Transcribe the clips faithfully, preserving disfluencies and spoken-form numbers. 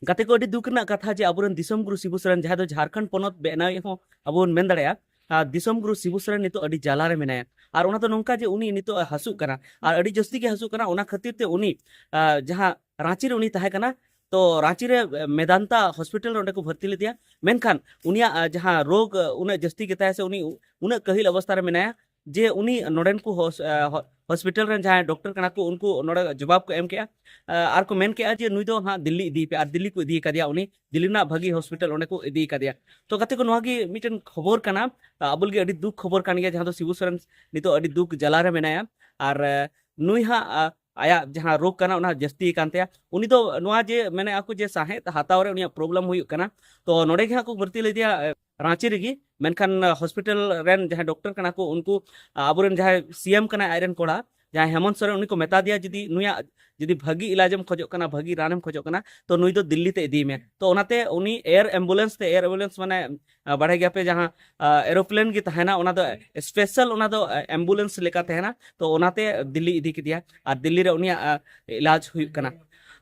ᱜᱟᱛᱮ ᱠᱚ, ᱟᱹᱰᱤ ᱫᱩᱠ ᱨᱮᱱᱟᱜ ᱠᱟᱛᱷᱟ ᱡᱮ ᱟᱵᱚᱨᱮᱱ ᱫᱤᱥᱚᱢ ᱜᱩᱨᱩ ᱥᱤᱵᱩ ᱥᱚᱨᱮᱱ, ᱡᱟᱦᱟᱸᱭ ᱫᱚ ᱡᱷᱟᱲᱠᱷᱚᱸᱰ ᱯᱚᱱᱚᱛ ᱵᱮᱱᱟᱣᱤᱡ ᱦᱚᱸ ᱟᱵᱚ ᱵᱚᱱ ᱢᱮᱱ ᱫᱟᱲᱮᱭᱟᱜᱼᱟ, ᱟᱨ ᱫᱤᱥᱚᱢ ᱜᱩᱨᱩ ᱥᱤᱵᱩ ᱥᱚᱨᱮᱱ ᱱᱤᱛᱚᱜ ᱟᱹᱰᱤ ᱡᱟᱞᱟ ᱨᱮ ᱢᱮᱱᱟᱭᱟ᱾ ᱟᱨ ᱚᱱᱟ ᱫᱚ ᱱᱚᱝᱠᱟ ᱡᱮ ᱩᱱᱤ ᱱᱤᱛᱚᱜ ᱮ ᱦᱟᱹᱥᱩᱜ ᱠᱟᱱᱟ, ᱟᱨ ᱟᱹᱰᱤ ᱡᱟᱹᱥᱛᱤ ᱜᱮ ᱦᱟᱹᱥᱩᱜ ᱠᱟᱱᱟ᱾ ᱚᱱᱟ ᱠᱷᱟᱹᱛᱤᱨ ᱛᱮ ᱩᱱᱤ, ᱟᱨ ᱡᱟᱦᱟᱸ ᱨᱟᱸᱪᱤ ᱨᱮ ᱩᱱᱤ ᱛᱟᱦᱮᱸ ᱠᱟᱱᱟ, ᱛᱚ ᱨᱟᱸᱪᱤ ᱨᱮ ᱢᱮᱫᱟᱱᱛᱟ ᱦᱚᱥᱯᱤᱴᱟᱞ ᱨᱮ ᱚᱸᱰᱮ ᱠᱚ ᱵᱷᱚᱨᱛᱤ ᱞᱮᱫᱮᱭᱟ᱾ ᱢᱮᱱᱠᱷᱟᱱ ᱩᱱᱤᱭᱟᱜ, ᱟᱨ ᱡᱟᱦᱟᱸ ᱨᱳᱜᱽ, ᱟᱨ ᱩᱱᱟᱹᱜ ᱡᱟᱹᱥᱛᱤ ᱜᱮᱛᱟᱭᱟ ᱥᱮ ᱩᱱᱤ ᱩᱱᱟᱹᱜ ᱠᱟᱹᱦᱤᱞ ᱚᱵᱚᱥᱛᱟ ᱨᱮ ᱢᱮᱱᱟᱭᱟ, ᱡᱮ ᱩᱱᱤ ᱱᱚᱰᱮᱱ ᱠᱚ ᱦᱚᱥ-, ᱟᱨ ᱦᱚ-, ᱦᱚᱥᱯᱤᱴᱟᱞ ᱨᱮᱱ ᱡᱟᱦᱟᱸᱭ ᱰᱚᱠᱴᱚᱨ ᱠᱟᱱᱟ ᱠᱚ, ᱩᱱᱠᱩ ᱱᱚᱰᱮ ᱡᱚᱵᱟᱵ ᱠᱚ ᱮᱢ ᱠᱮᱜᱼᱟ, ᱟᱨ ᱠᱚ ᱢᱮᱱ ᱠᱮᱜᱼᱟ ᱡᱮ ᱱᱩᱭ ᱫᱚ ᱦᱟᱸᱜ ᱫᱤᱞᱞᱤ ᱤᱫᱤᱭ ᱯᱮ, ᱟᱨ ᱫᱤᱞᱞᱤ ᱠᱚ ᱤᱫᱤ ᱠᱟᱫᱮᱭᱟ, ᱩᱱᱤ ᱫᱤᱞᱞᱤ ᱨᱮᱱᱟᱜ ᱵᱷᱟᱹᱜᱤ ᱦᱚᱥᱯᱤᱴᱟᱞ ᱚᱸᱰᱮ ᱠᱚ ᱤᱫᱤ ᱠᱟᱫᱮᱭᱟ᱾ ᱛᱚ ᱜᱟᱛᱮ ᱠᱚ, ᱱᱚᱣᱟ ᱜᱮ ᱢᱤᱫᱴᱮᱱ ᱠᱷᱚᱵᱚᱨ ᱠᱟᱱᱟ, ᱟᱵᱚ ᱞᱟᱹᱜᱤᱫ ᱟᱹᱰᱤ ᱫᱩᱠ ᱠᱷᱚᱵᱚᱨ ᱠᱟᱱ ᱜᱮᱭᱟ, ᱡᱟᱦᱟᱸ ᱫᱚ ᱥᱤᱵᱩ ᱥᱚᱨᱮᱱ ᱱᱤᱛᱚᱜ ᱟᱹᱰᱤ ᱫᱩᱠ ᱡᱟᱞᱟ ᱨᱮ ᱢᱮᱱᱟᱭᱟ᱾ ᱟᱨ, ᱟᱨ ᱱᱩᱭ ᱦᱟᱸᱜ, ᱟᱨ ᱟᱭᱟᱜ ᱡᱟᱦᱟᱸ ᱨᱳᱜᱽ ᱠᱟᱱᱟ ᱚᱱᱟ ᱡᱟᱹᱥᱛᱤ ᱠᱟᱱ ᱛᱟᱭᱟ᱾ ᱩᱱᱤ ᱫᱚ ᱱᱚᱣᱟ ᱡᱮ ᱢᱮᱱᱮᱫᱼᱟ ᱠᱚ ᱡᱮ ᱥᱟᱦᱮᱸᱫ ᱦᱟᱛᱟᱣ ᱨᱮ ᱩᱱᱤᱭᱟᱜ ᱯᱨᱚᱵᱞᱮᱢ ᱦᱩᱭᱩᱜ ᱠᱟᱱᱟ, ᱛᱚ ᱱᱚᱰᱮ ᱜᱮ ᱦᱟᱸᱜ ᱠᱚ ᱵᱷᱚᱨᱛᱤ ᱞᱮᱫᱮᱭᱟ, ᱟᱨ ᱨᱟᱸᱪᱤ ᱨᱮᱜᱮ᱾ ᱢᱮᱱᱠᱷᱟᱱ, ᱟᱨ ᱦᱚᱥᱯᱤᱴᱟᱞ ᱨᱮᱱ ᱡᱟᱦᱟᱸᱭ ᱰᱚᱠᱴᱚᱨ ᱠᱟᱱᱟ ᱠᱚ, ᱩᱱᱠᱩ, ᱟᱨ ᱟᱵᱚᱨᱮᱱ ᱡᱟᱦᱟᱸᱭ ᱥᱤ ᱮᱢ ᱠᱟᱱᱟᱭ, ᱟᱡᱨᱮᱱ ᱠᱚᱲᱟ ᱡᱟᱦᱟᱸᱭ ᱦᱮᱢᱚᱱᱛ ᱥᱚᱨᱮᱱ, ᱩᱱᱤ ᱠᱚ ᱢᱮᱛᱟ ᱫᱮᱭᱟ, ᱡᱩᱫᱤ ᱱᱩᱭᱟᱜ ᱡᱩᱫᱤ ᱵᱷᱟᱹᱜᱤ ᱤᱞᱟᱡᱮᱢ ᱠᱷᱚᱡᱚᱜ ᱠᱟᱱᱟ, ᱵᱷᱟᱹᱜᱤ ᱨᱟᱱᱮᱢ ᱠᱷᱚᱡᱚᱜ ᱠᱟᱱᱟ, ᱛᱚ ᱱᱩᱭ ᱫᱚ ᱫᱤᱞᱞᱤ ᱛᱮ ᱤᱫᱤᱭᱮ ᱢᱮ᱾ ᱛᱚ ᱚᱱᱟᱛᱮ ᱩᱱᱤ ᱮᱭᱟᱨ ᱮᱢᱵᱩᱞᱮᱱᱥ ᱛᱮ, ᱮᱭᱟᱨ ᱮᱢᱵᱩᱞᱮᱱᱥ ᱢᱟᱱᱮ, ᱟᱨ ᱵᱟᱲᱟᱭ ᱜᱮᱭᱟᱯᱮ ᱡᱟᱦᱟᱸ, ᱟᱨ ᱮᱨᱳᱯᱞᱮᱱ ᱜᱮ ᱛᱟᱦᱮᱱᱟ, ᱚᱱᱟ ᱫᱚ ᱥᱯᱮᱥᱟᱞ, ᱚᱱᱟ ᱫᱚ, ᱟᱨ ᱮᱢᱵᱩᱞᱮᱱᱥ ᱞᱮᱠᱟ ᱛᱟᱦᱮᱱᱟ, ᱛᱚ ᱚᱱᱟᱛᱮ ᱫᱤᱞᱞᱤ ᱤᱫᱤ ᱠᱮᱫᱮᱭᱟ, ᱟᱨ ᱫᱤᱞᱞᱤ ᱨᱮ ᱩᱱᱤᱭᱟᱜ, ᱟᱨ ᱤᱞᱟᱡᱽ ᱦᱩᱭᱩᱜ ᱠᱟᱱᱟ᱾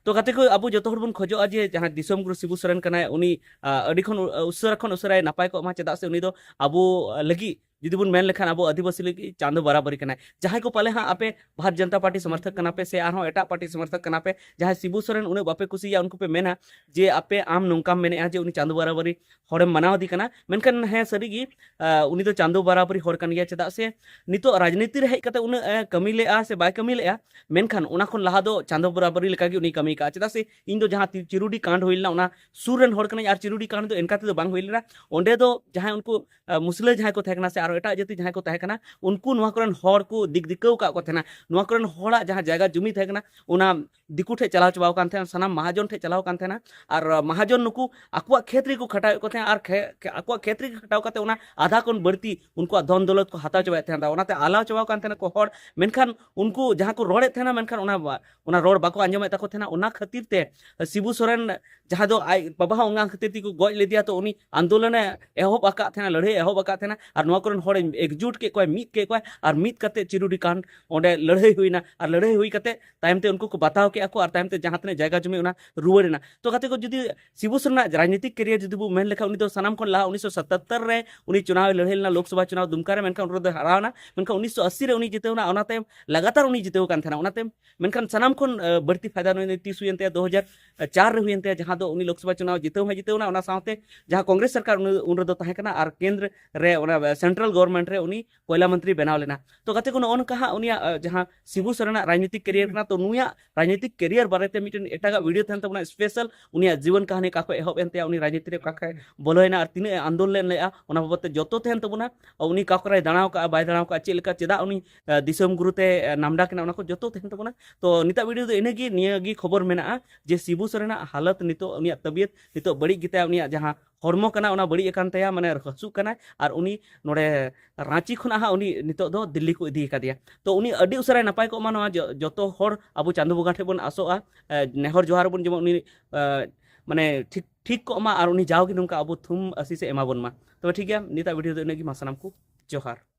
ᱛᱚ ᱜᱟᱛᱮ ᱠᱚ, ᱟᱵᱚ ᱡᱚᱛᱚ ᱦᱚᱲ ᱵᱚᱱ ᱠᱷᱚᱡᱚᱜᱼᱟ ᱡᱮ ᱡᱟᱦᱟᱸᱭ ᱫᱤᱥᱚᱢ ᱜᱩᱨᱩ ᱥᱤᱵᱩ ᱥᱚᱨᱮᱱ ᱠᱟᱱᱟᱭ, ᱩᱱᱤ, ᱟᱨ ᱟᱹᱰᱤ ᱠᱷᱚᱱ ᱩ-, ᱩᱥᱟᱹᱨᱟ ᱠᱷᱚᱱ ᱩᱥᱟᱹᱨᱟᱭ ᱱᱟᱯᱟᱭ ᱠᱚᱜ ᱢᱟ, ᱪᱮᱫᱟᱜ ᱥᱮ ᱩᱱᱤ ᱫᱚ ᱟᱵᱚ ᱞᱟᱹᱜᱤᱫ, ᱡᱩᱫᱤ ᱵᱚᱱ ᱢᱮᱱ ᱞᱮᱠᱷᱟᱱ, ᱟᱵᱚ ᱟᱹᱫᱤᱵᱟᱹᱥᱤ ᱞᱟᱹᱜᱤᱫ ᱪᱟᱸᱫᱚ ᱵᱟᱨᱟᱵᱟᱨᱤ ᱠᱟᱱᱟᱭ᱾ ᱡᱟᱦᱟᱸᱭ ᱠᱚ ᱯᱟᱞᱮ ᱦᱟᱸᱜ ᱟᱯᱮ ᱵᱷᱟᱨᱚᱛ ᱡᱚᱱᱚᱛᱟ ᱯᱟᱨᱴᱤ ᱥᱚᱢᱚᱨᱛᱷᱚᱠ ᱠᱟᱱᱟ ᱯᱮ ᱥᱮ ᱟᱨᱦᱚᱸ ᱮᱴᱟᱜ ᱯᱟᱨᱴᱤ ᱥᱚᱢᱚᱨᱛᱷᱚᱠ ᱠᱟᱱᱟ ᱯᱮ, ᱡᱟᱦᱟᱸᱭ ᱥᱤᱵᱩ ᱥᱚᱨᱮᱱ ᱩᱱᱟᱹᱜ ᱵᱟᱯᱮ ᱠᱩᱥᱤᱭᱟᱜᱼᱟ, ᱩᱱᱠᱩ ᱯᱮ ᱢᱮᱱᱟ ᱡᱮ ᱟᱯᱮ, ᱟᱢ ᱱᱚᱝᱠᱟᱢ ᱢᱮᱱᱮᱫᱼᱟ ᱡᱮ ᱩᱱᱤ ᱪᱟᱸᱫᱚ ᱵᱟᱨᱟᱵᱟᱨᱤ ᱦᱚᱲᱮᱢ ᱢᱟᱱᱟᱣ ᱮᱫᱮ ᱠᱟᱱᱟ᱾ ᱢᱮᱱᱠᱷᱟᱱ ᱦᱮᱸ, ᱥᱟᱹᱨᱤᱜᱮ, ᱟᱨ ᱩᱱᱤ ᱫᱚ ᱪᱟᱸᱫᱚ ᱵᱟᱨᱟᱵᱟᱨᱤ ᱦᱚᱲ ᱠᱟᱱ ᱜᱮᱭᱟ᱾ ᱪᱮᱫᱟᱜ ᱥᱮ ᱱᱤᱛᱚᱜ ᱨᱟᱡᱽᱱᱤᱛᱤ ᱨᱮ ᱦᱮᱡ ᱠᱟᱛᱮ ᱩᱱᱟᱹᱜ ᱮ ᱠᱟᱹᱢᱤ ᱞᱮᱜᱼᱟ ᱥᱮ ᱵᱟᱭ ᱠᱟᱹᱢᱤ ᱞᱮᱜᱼᱟ, ᱢᱮᱱᱠᱷᱟᱱ ᱚᱱᱟ ᱠᱷᱚᱱ ᱞᱟᱦᱟ ᱫᱚ ᱪᱟᱸᱫᱚ ᱵᱟᱨᱟᱵᱟᱨᱤ ᱞᱮᱠᱟᱜᱮ ᱩᱱᱤᱭ ᱠᱟᱹᱢᱤ ᱠᱟᱜᱼᱟ᱾ ᱪᱮᱫᱟᱜ ᱥᱮ ᱤᱧ ᱫᱚ ᱡᱟᱦᱟᱸ ᱛᱤ-, ᱪᱤᱨᱩᱰᱤ ᱠᱟᱸᱰ ᱦᱩᱭ ᱞᱮᱱᱟ, ᱚᱱᱟ ᱥᱩᱨ ᱨᱮᱱ ᱦᱚᱲ ᱠᱟᱹᱱᱟᱹᱧ, ᱟᱨ ᱪᱤᱨᱩᱰᱤ ᱠᱟᱸᱰ ᱫᱚ ᱮᱱᱠᱟ ᱛᱮᱫᱚ ᱵᱟᱝ ᱦᱩᱭ ᱞᱮᱱᱟ᱾ ᱚᱸᱰᱮ ᱫᱚ ᱡᱟᱦᱟᱸᱭ ᱩᱱᱠᱩ, ᱟᱨ ᱢᱩᱥᱞᱟᱹ ᱡᱟᱦᱟᱸᱭ ᱠᱚ ᱛᱟᱦᱮᱸ ᱠᱟᱱᱟ ᱥᱮ ᱟᱨᱚ ᱮᱴᱟᱜ ᱡᱟᱹᱛᱤ ᱡᱟᱦᱟᱸᱭ ᱠᱚ ᱛᱟᱦᱮᱸ ᱠᱟᱱᱟ, ᱩᱱᱠᱩ ᱱᱚᱣᱟ ᱠᱚᱨᱮᱱ ᱦᱚᱲ ᱠᱚ ᱫᱤᱠ ᱫᱤᱠᱟᱹᱣ ᱟᱠᱟᱫ ᱠᱚ ᱛᱟᱦᱮᱱᱟ᱾ ᱱᱚᱣᱟ ᱠᱚᱨᱮᱱ ᱦᱚᱲᱟᱜ ᱡᱟᱦᱟᱸ ᱡᱟᱭᱜᱟ ᱡᱩᱢᱤ ᱛᱟᱦᱮᱸ ᱠᱟᱱᱟ, ᱚᱱᱟ ᱫᱤᱠᱩ ᱴᱷᱮᱡ ᱪᱟᱞᱟᱣ ᱪᱟᱵᱟᱣ ᱠᱟᱱ ᱛᱟᱦᱮᱱᱟ, ᱥᱟᱱᱟᱢ ᱢᱟᱦᱟᱡᱚᱱ ᱴᱷᱮᱡ ᱪᱟᱞᱟᱣ ᱠᱟᱱ ᱛᱟᱦᱮᱱᱟ᱾ ᱟᱨ ᱢᱟᱦᱟᱡᱚᱱ ᱱᱩᱠᱩ ᱟᱠᱚᱣᱟᱜ ᱠᱷᱮᱛ ᱨᱮᱠᱚ ᱠᱷᱟᱴᱟᱣᱮᱫ ᱠᱚ ᱛᱟᱦᱮᱱᱟ, ᱟᱨ ᱠᱷᱮ-, ᱠᱷᱮ-, ᱟᱠᱚᱣᱟᱜ ᱠᱷᱮᱛ ᱨᱮᱜᱮ ᱠᱷᱟᱴᱟᱣ ᱠᱟᱛᱮ ᱚᱱᱟ ᱟᱫᱷᱟ ᱠᱷᱚᱱ ᱵᱟᱹᱲᱛᱤ ᱩᱱᱠᱩᱣᱟᱜ ᱫᱷᱚᱱ ᱫᱚᱞᱚᱛ ᱠᱚ ᱦᱟᱛᱟᱣ ᱪᱟᱵᱟᱭᱮᱫ ᱛᱟᱦᱮᱱᱟ᱾ ᱚᱱᱟᱛᱮ ᱟᱞᱟᱣ ᱪᱟᱵᱟᱣ ᱠᱟᱱ ᱛᱟᱦᱮᱱᱟ ᱠᱚ ᱦᱚᱲ᱾ ᱢᱮᱱᱠᱷᱟᱱ ᱩᱱᱠᱩ ᱡᱟᱦᱟᱸ ᱠᱚ ᱨᱚᱲᱮᱫ ᱛᱟᱦᱮᱱᱟ, ᱢᱮᱱᱠᱷᱟᱱ ᱚᱱᱟ ᱵᱟ-, ᱚᱱᱟ ᱨᱚᱲ ᱵᱟᱠᱚ ᱟᱸᱡᱚᱢᱮᱫ ᱛᱟᱠᱚ ᱛᱟᱦᱮᱱᱟ᱾ ᱚᱱᱟ ᱠᱷᱟᱹᱛᱤᱨ ᱛᱮ ᱥᱤᱵᱩ ᱥᱚᱨᱮᱱ, ᱡᱟᱦᱟᱸ ᱫᱚ ᱟᱡ ᱵᱟᱵᱟ ᱦᱚᱸ ᱚᱱᱟ ᱠᱷᱟᱹᱛᱤᱨ ᱛᱮᱠᱚ ᱜᱚᱡ ᱞᱮᱫᱮᱭᱟ, ᱛᱚ ᱩᱱᱤ ᱟᱱᱫᱳᱞᱚᱱᱮ ᱮᱦᱚᱵ ᱟᱠᱟᱫ ᱛᱟᱦᱮᱱᱟ, ᱞᱟᱹᱲᱦᱟᱹᱭ ᱮᱦᱚᱵ ᱟᱠᱟᱫ ᱛᱟᱦᱮᱱᱟ᱾ ᱟᱨ ᱱᱚᱣᱟ ᱠᱚᱨᱮᱱ ᱦᱚᱲᱮ ᱮᱠᱡᱩᱴ ᱠᱮᱫ ᱠᱚᱣᱟᱭ, ᱢᱤᱫ ᱠᱮᱫ ᱠᱚᱣᱟᱭ, ᱟᱨ ᱢᱤᱫ ᱠᱟᱛᱮ ᱪᱤᱨᱩᱰᱤ ᱠᱟᱱᱰ ᱚᱸᱰᱮ ᱞᱟᱹᱲᱦᱟᱹᱭ ᱦᱩᱭᱱᱟ᱾ ᱟᱨ ᱞᱟᱹᱲᱦᱟᱹᱭ ᱦᱩᱭ ᱠᱟᱛᱮ ᱛᱟᱭᱚᱢ ᱛᱮ ᱩᱱᱠᱩ ᱠᱚ ᱵᱟᱛᱟᱣ ᱠᱮᱫᱼᱟ ᱠᱚ, ᱟᱨ ᱛᱟᱭᱚᱢ ᱛᱮ ᱡᱟᱦᱟᱸ ᱛᱤᱱᱟᱹᱜ ᱡᱟᱭᱜᱟ ᱡᱚᱢᱤ ᱚᱱᱟ ᱨᱩᱣᱟᱹᱲ ᱮᱱᱟ᱾ ᱛᱚ ᱜᱟᱛᱮ ᱠᱚ, ᱡᱩᱫᱤ ᱥᱤᱵᱩ ᱥᱚᱨᱮᱱᱟᱜ ᱨᱟᱡᱽᱱᱤᱛᱤᱠ ᱠᱮᱨᱤᱭᱟᱨ ᱡᱩᱫᱤ ᱵᱚ ᱢᱮᱱ ᱞᱮᱠᱷᱟᱱ, ᱩᱱᱤ ᱫᱚ ᱥᱟᱱᱟᱢ ᱠᱷᱚᱱ ᱞᱟᱦᱟ ᱩᱱᱤᱥᱥᱚ ᱥᱟᱛᱟᱛᱛᱚᱨ ᱨᱮ ᱩᱱᱤ ᱪᱩᱱᱟᱣ ᱮ ᱞᱟᱹᱲᱦᱟᱹᱭ ᱞᱮᱱᱟ, ᱞᱳᱠᱥᱚᱵᱷᱟ ᱪᱩᱱᱟᱣ ᱫᱩᱢᱠᱟ ᱨᱮ, ᱢᱮᱱᱠᱷᱟᱱ ᱩᱱ ᱨᱮᱫᱚ ᱦᱟᱨᱟᱣ ᱮᱱᱟ᱾ ᱢᱮᱱᱠᱷᱟᱱ ᱩᱱᱤᱥᱥᱚ ᱟᱥᱤ ᱨᱮ ᱩᱱᱤ ᱡᱤᱛᱟᱹᱣ ᱮᱱᱟ, ᱚᱱᱟ ᱛᱟᱭᱚᱢ ᱞᱟᱜᱟᱛᱟᱨ ᱩᱱᱤ ᱡᱤᱛᱟᱹᱣ ᱠᱟᱱ ᱛᱟᱦᱮᱱᱟ᱾ ᱚᱱᱟ ᱛᱟᱭᱚᱢ ᱢᱮᱱᱠᱷᱟᱱ ᱥᱟᱱᱟᱢ ᱠᱷᱚᱱ ᱟᱹ, ᱵᱟᱹᱲᱛᱤ ᱯᱷᱟᱭᱫᱟ ᱱᱩᱭ ᱛᱤᱥ ᱦᱩᱭᱮᱱ ᱛᱟᱭᱟ, ᱫᱩ ᱦᱟᱡᱟᱨ ᱪᱟᱨ ᱨᱮ ᱦᱩᱭᱮᱱ ᱛᱟᱭᱟ, ᱡᱟᱦᱟᱸ ᱫᱚ ᱩᱱᱤ ᱞᱳᱠᱥᱚᱵᱷᱟ ᱪᱩᱱᱟᱣ ᱡᱤᱛᱟᱹᱣ ᱦᱚᱸᱭ ᱡᱤᱛᱟᱹᱣ ᱮᱱᱟ, ᱚᱱᱟ ᱥᱟᱶᱛᱮ ᱡᱟᱦᱟᱸ ᱠᱚᱝᱜᱨᱮᱥ ᱥᱚᱨᱠᱟᱨ ᱩᱱᱤ ᱩᱱ ᱨᱮᱫᱚ ᱛᱟᱦᱮᱸ ᱠᱟᱱᱟ ᱟᱨ ᱠᱮᱱᱫᱨ ᱨᱮ ᱚᱱᱟ ᱥᱮᱱᱴᱨᱟᱞ ᱜᱚᱵᱷᱚᱨᱱᱢᱮᱱᱴ ᱨᱮ ᱩᱱᱤ ᱯᱚᱭᱞᱟ ᱢᱚᱱᱛᱨᱤ ᱵᱮᱱᱟᱣ ᱞᱮᱱᱟ᱾ ᱛᱚ ᱜᱟᱛᱮ ᱠᱚ, ᱱᱚᱜᱼᱚ ᱱᱚᱝᱠᱟ ᱦᱟᱸᱜ ᱩᱱᱤᱭᱟᱜ ᱟᱹ, ᱡᱟᱦᱟᱸ ᱥᱤᱵᱩ ᱥᱚᱨᱮᱱᱟᱜ ᱨᱟᱡᱽᱱᱤᱛᱤᱠ ᱠᱮᱨᱤᱭᱟᱨ ᱠᱟᱱᱟ, ᱛᱚ ᱱᱩᱭᱟᱜ ᱨᱟᱡᱽᱱᱤᱛᱤᱠ ᱠᱮᱨᱤᱭᱟᱨ ᱵᱟᱨᱮᱛᱮ ᱢᱤᱫᱴᱮᱱ ᱮᱴᱟᱜᱟᱜ ᱵᱷᱤᱰᱤᱭᱳ ᱛᱟᱦᱮᱱ ᱛᱟᱵᱚᱱᱟ, ᱥᱯᱮᱥᱟᱞ ᱩᱱᱤᱭᱟᱜ ᱡᱤᱵᱚᱱ ᱠᱟᱹᱦᱱᱤ ᱚᱠᱟ ᱠᱷᱚᱱ ᱮᱦᱚᱵ ᱮᱱ ᱛᱟᱭᱟ, ᱩᱱᱤ ᱨᱟᱡᱽᱱᱤᱛᱤ ᱨᱮ ᱚᱠᱟ ᱠᱷᱚᱱ ᱵᱚᱞᱚᱭᱮᱱᱟ ᱟᱨ ᱛᱤᱱᱟᱹᱜ ᱮ ᱟᱱᱫᱳᱞᱚᱱ ᱞᱮᱫᱼᱟ, ᱚᱱᱟ ᱵᱟᱵᱚᱫ ᱛᱮ ᱡᱚᱛᱚ ᱛᱟᱦᱮᱱ ᱛᱟᱵᱚᱱᱟ᱾ ᱩᱱᱤ ᱚᱠᱟ ᱠᱚᱨᱮᱭ ᱫᱟᱬᱟ ᱟᱠᱟᱫᱼᱟ, ᱵᱟᱭ ᱫᱟᱬᱟ ᱟᱠᱟᱫᱼᱟ, ᱪᱮᱫ ᱞᱮᱠᱟ, ᱪᱮᱫᱟᱜ ᱩᱱᱤ ᱟᱹ, ᱫᱤᱥᱚᱢ ᱜᱩᱨᱩ ᱛᱮ ᱟᱹ, ᱱᱟᱢᱰᱟᱠ ᱮᱱᱟ, ᱚᱱᱟ ᱠᱚ ᱡᱚᱛᱚ ᱛᱟᱦᱮᱱ ᱛᱟᱵᱚᱱᱟ᱾ ᱛᱚ ᱱᱤᱛᱟᱜ ᱵᱷᱤᱰᱤᱭᱳ ᱫᱚ ᱤᱱᱟᱹᱜᱮ, ᱱᱤᱭᱟᱹ ᱜᱮ ᱠᱷᱚᱵᱚᱨ ᱢᱮᱱᱟᱜᱼᱟ ᱡᱮ ᱥᱤᱵᱩ ᱥᱚᱨᱮᱱᱟᱜ ᱦᱟᱞᱚᱛ ᱱᱤᱛᱚᱜ, ᱩᱱᱤᱭᱟᱜ ᱛᱟᱵᱤᱭᱚᱛ ᱱᱤᱛᱚᱜ ᱵᱟᱹᱲᱤᱡ ᱜᱮᱛᱟᱭᱟ, ᱩᱱᱤᱭᱟᱜ ᱡᱟᱦᱟᱸ ᱦᱚᱲᱢᱚ ᱠᱟᱱᱟ ᱚᱱᱟ ᱵᱟᱹᱲᱤᱡ ᱟᱠᱟᱱ ᱛᱟᱭᱟ, ᱢᱟᱱᱮ ᱦᱟᱹᱥᱩᱜ ᱠᱟᱱᱟᱭ, ᱟᱨ ᱩᱱᱤ ᱱᱚᱰᱮ ᱨᱟᱸᱪᱤ ᱠᱷᱚᱱᱟᱜ ᱦᱟᱸᱜ ᱩᱱᱤ ᱱᱤᱛᱚᱜ ᱫᱚ ᱫᱤᱞᱞᱤ ᱠᱚ ᱤᱫᱤ ᱟᱠᱟᱫᱮᱭᱟ᱾ ᱛᱚ ᱩᱱᱤ ᱟᱹᱰᱤ ᱩᱥᱟᱹᱨᱟᱭ ᱱᱟᱯᱟᱭ ᱠᱚᱜ ᱢᱟ, ᱱᱚᱣᱟ ᱡᱚ-, ᱡᱚᱛᱚ ᱦᱚᱲ ᱟᱵᱚ ᱪᱟᱸᱫᱚ ᱵᱚᱸᱜᱟ ᱴᱷᱮᱱ ᱵᱚᱱ ᱟᱥᱚᱜᱼᱟ, ᱮ, ᱱᱮᱦᱚᱨ ᱡᱚᱦᱟᱨ ᱟᱵᱚᱱ, ᱡᱮᱢᱚᱱ ᱩᱱᱤ ᱮ, ᱢᱟᱱᱮ ᱴᱷᱤᱠ, ᱴᱷᱤᱠ ᱠᱚᱜ ᱢᱟ ᱟᱨ ᱩᱱᱤ ᱡᱟᱣᱜᱮ ᱱᱚᱝᱠᱟ ᱟᱵᱚ ᱛᱷᱩᱢ ᱟᱥᱤᱥ ᱮ ᱮᱢᱟ ᱵᱚᱱ ᱢᱟ᱾ ᱛᱚᱵᱮ ᱴᱷᱤᱠ ᱜᱮᱭᱟ, ᱱᱤᱛᱟᱜ ᱵᱷᱤᱰᱤᱭᱳ ᱫᱚ ᱤᱱᱟᱹᱜ ᱜᱮ, ᱢᱟ ᱥᱟᱱᱟᱢ ᱠᱚ ᱡᱚᱦᱟᱨ᱾